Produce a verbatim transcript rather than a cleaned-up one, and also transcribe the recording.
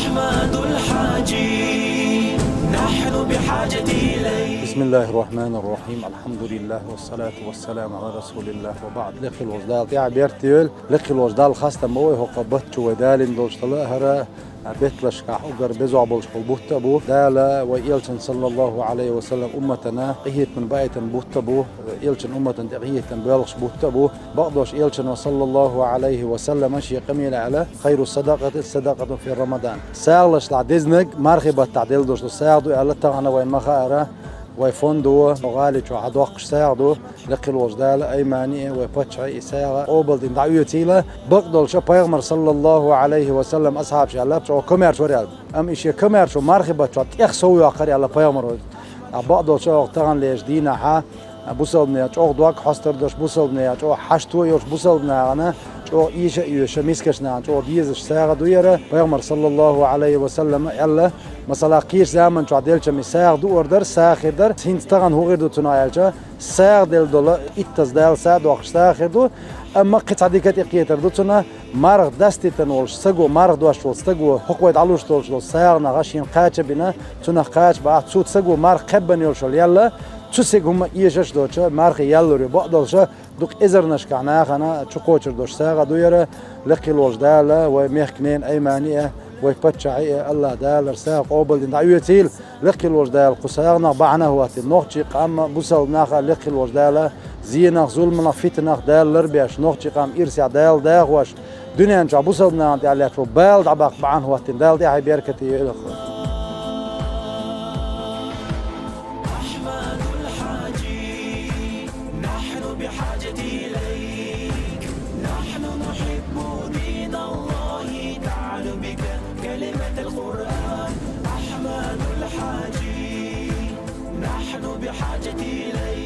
أحمد الحاجي، نحن بحاجة إليك. بسم الله الرحمن الرحيم. الحمد لله والصلاة والسلام على رسول الله وبعد. Лекха хила волча Дала тӀехьа беркате йойла. Лекха хила волча Далла хастам ба вай хӀокху бутт чу вай далийна долуш дала а хӀара, а, бетталшкахь уггар беза болуш болу бутт а бу. Дала вай элчан, саллаллаху Ӏалайхи ва саллам, умматана къинхетамна баийтина бутт а бу, элчан умматана тӀе къинхетам боьлхуш бутт а бу. Бакъдолуш элчано, саллаллаху Ӏалайхи ва саллама, шен къамелехь аьлла: «Хайру садакъати садакъату фи Рамадан». СагӀаллашкахь дезаниг мархи баттахь делла долуш долу сагӀа ду аьлла, тахана вайн ма-хаара, вай фондо, гӀали чохь доккхуш сагӀа ду. Лекха хила волча Дала, аймани а, вай паччахьи а и сагӀа къобалдина дӀаоьцийла. Бакъдолуша пайхамар, саллаллаху Ӏалайхи ва саллам, асхьабаша аьлла, чӀогӀа комаьрша вара аьлла. Амма и шен комаьршо мархи баттахь тӀех сов йоккхура аьлла пайхамаро. Ткъа бакъдолуша оха тахана лежа дийнахьа, бусалбанех чӀогӀа дог хьостур долуш, бусалбанех чӀогӀа хьашто йолуш, бусалбанехьана чӀогӀа эша а оьшуш, мискачу нахана чӀогӀа дезаш сагӀа ду яра. Пайхамар, саллаллаху Ӏалайхи ва саллама, аьлла, масала, кхечу заман чохь делча и сагӀа дуур дара, сагӀа хир дара, хӀинца тахана хӀун хир ду цунах аьлча, сагӀа делла долу иттаза Дала са а доккхуш сагӀа хир ду, амма кхин цхьа дика тӀекхетар ду цунах, марха дастийтина волуш стаго, марха дош волу стаго, хӀокху вай дӀалуш долуш долу сагӀанах шена кхача а бина, цунах кхача бахь, цу стаго марха кхаьббина йолуш йолу ял а, цу стеган хӀума эшаш а доцуш, мархи ял лур ю. Бакъдолуша, дукха эзарнашкахь нахана чукхочур долуш сагӀа ду яра. Лекха хила волча Дала вай мехкан ненан аймани а, вай паччахьи а, АллахӀ Дала хӀара сагӀа къобалдина дӀаоьцийла. Лекха хила волча Дала кху сагӀанах бахьана а хӀоттийна, нохчий къам а, бусалба нах а, лекха хила волча Дала зенах, зуламах, фитнах Дала ларбеш, нохчий къам ирсехь Дала дахош, дуьнен чохь бусалба нахана тӀехь лаьтташ бала дӀабаккха бахьана а хӀоттийна, Дала тӀехь беркате йойла. أحمد الحاجي، نحن بحاجة إليك، نحن نحب دين الله، تعال بك كلمة القرآن. أحمد الحاجي، نحن بحاجة إليك.